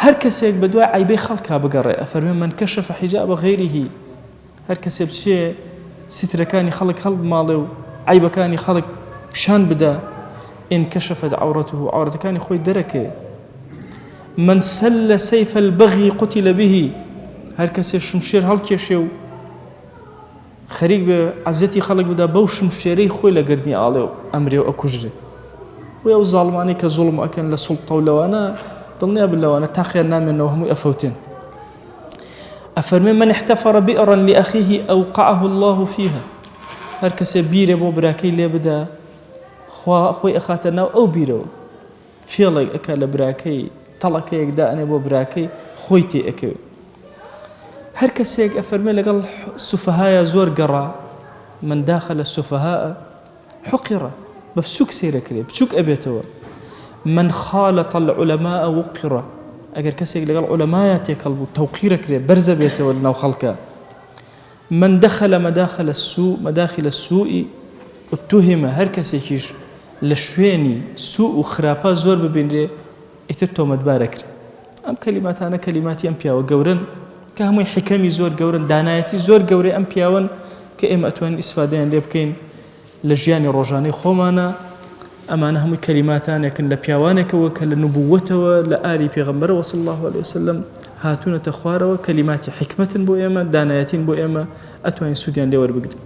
هەر کەسێک بە دوای عەیبەی خەڵکا بگەڕێ ئەفەرمێ من کشف حجاب غیره هەر کەسێ بچێ سترەکانی خەڵک هەڵبماڵێ و عەیبەکانی خەڵک پیشان بدا انکشفت عورته عورەتەکانی خۆی دەرەکەوێ من سل سيف البغي قتل به هەر کەسێ شمشێر هەڵکێشێ و خەریک بێ عەزیەتی خەڵک بدا بەو شمشێرەی خۆی لە گەردنی ئاڵێ و ئەمرێ و ئەکوژرێ. بۆیە ئەو زاڵمانەی کە زوڵم ئەکەن لە سوڵتە و لەوانە دڵنیا بن لەوانە تاقیان نامێنەوە هەمووی ئەفەوتێن. ئەفەرمێ من احتفر بئرا لأخيه أوقعه الله فيها هەر کەسێ بیرێ بۆ براکەی لێ بدا خوا خۆی ئەخاتە ناو ئەو بیرەوە فێڵێک ئەکا لە براکەی تەڵەکەیەک دائەنێ بۆ براکەی خۆی تێ ئەکەوێ هەر کەسێک ئەفەرمێ لەگەڵ سوفەهایا زۆر گەڕا من داخل السفهاء حقر بە بچوک سەیرەکرێ بچوک ئەبێتەوە من خالط العلماء وقر ئەگەر کەسێک لەگەڵ عولەمایا تێکەڵ بوو تەوقیرەکرێ بەرزەبێتەوە لەناو خەڵکە من دخل مداخل السوء مداخل السوء اتهم هەر کەسێکیش لە شوێنی سوء و خراپە زۆر ببینرێ ئیتر تۆمەتبار ئەکرێ. ئەم کەلیماتانە کەلیماتی ئەم پیاوە گەورەن کە هەمووی حیکەمی زۆر گەورەن دانایەتی زۆر گەورەی ئەم پیاوەن کە ئێمە ئەتوانین ئیسفادەیان لێ بکەین لە ژیانی ڕۆژانەی خۆمانە ئەمانە هەمووی کەلیماتانێکن لە پیاوانێکەوە کە لە نبووەتەوە لە ئالی پێغەمبەرەوە صلی الله علیه وسلم هاتوونەتە خوارەوە کەلیماتی حیکمەتن بۆ ئێمە دانایەتین بۆ ئێمە ئەتوانین سوودیان لێ وەربگرین.